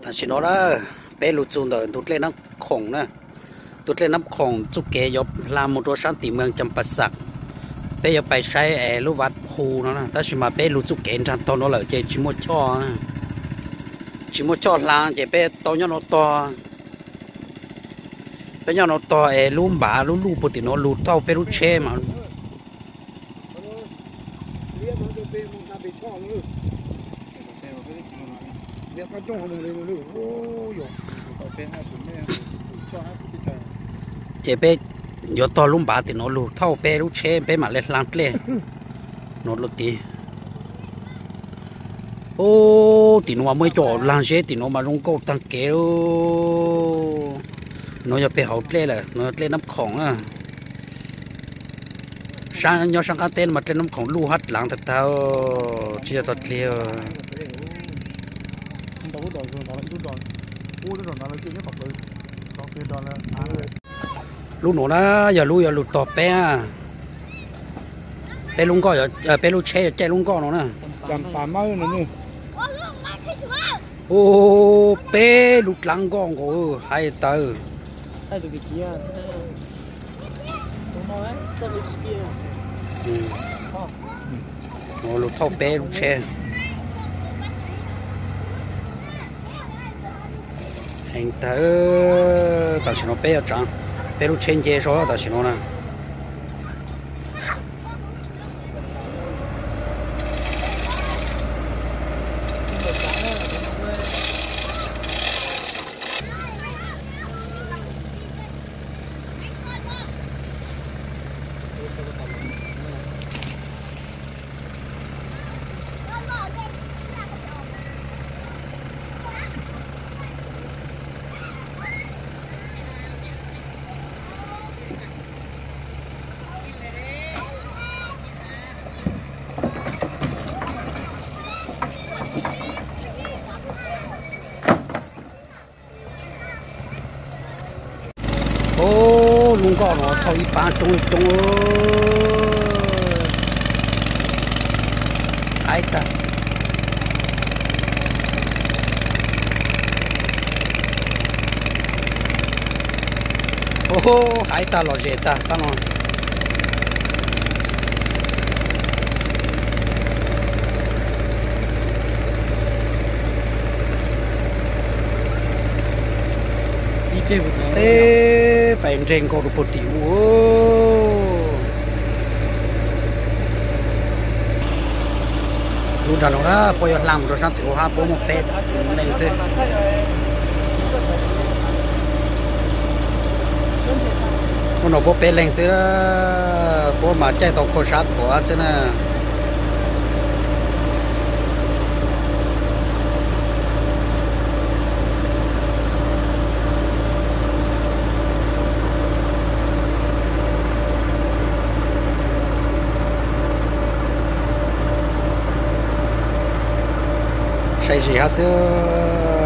Tam sim no na, peb lug txug ntawm ntug dlej Nab Khoom na. Ntug dlej Nab Khoom txuj kev yuav hla moog rua saab tim meeg Cam Pa Xas. Peb yuav pais saib es lub Vaj Phu no na, tab sis mas peb lug txuj kev nraag tog no lawm ces tsis muaj choj, tsis muaj choj hla ces peb tau nyob no tog. Peb nyob no tog es lub npav lub luj puag tim no lug thauj peb lub tsheb mas. Ces peb yuav tog lub npav tim no lug thauj peb lub tsheb peb mam le hla dlej no lug tid. Ub, tim no mas muaj ib co laag zeb tim no mas zoo nkauj taag kev. No yog peg hauv dlej lawm, no yog dlej Nab Khoom na. Nyob saab qaab teb no mas dlej Nab Khoom luj hab dlaav tag tag, tsis yog tog dlig. Lub nuav na yog lub yuav lug tog peb, peb lub nkoj, peb lub tsheb yuav caij lub nkoj no na. Ub, peb lub dlaab nkoj nkaus hais tawv. Lug thauj peb lub tsheb heev tag. Tam sim no peb yuav tsaav peb lub tsheb nce zog tam sim no na. Ub, lub nkoj no thauj ib paab coob coob. Hais tag. Ub, hais tag lom zem tag tab no. Teb pais nreeg nkaus rua puag tim u. Lub nraag no na puab yuav hla moog rua saab tim u hab puab muaj peb leej xwb. Ub, no puab peb leej xwb, puab mas caij tau kua sab kuav xwb na. Saib zim hab xwb.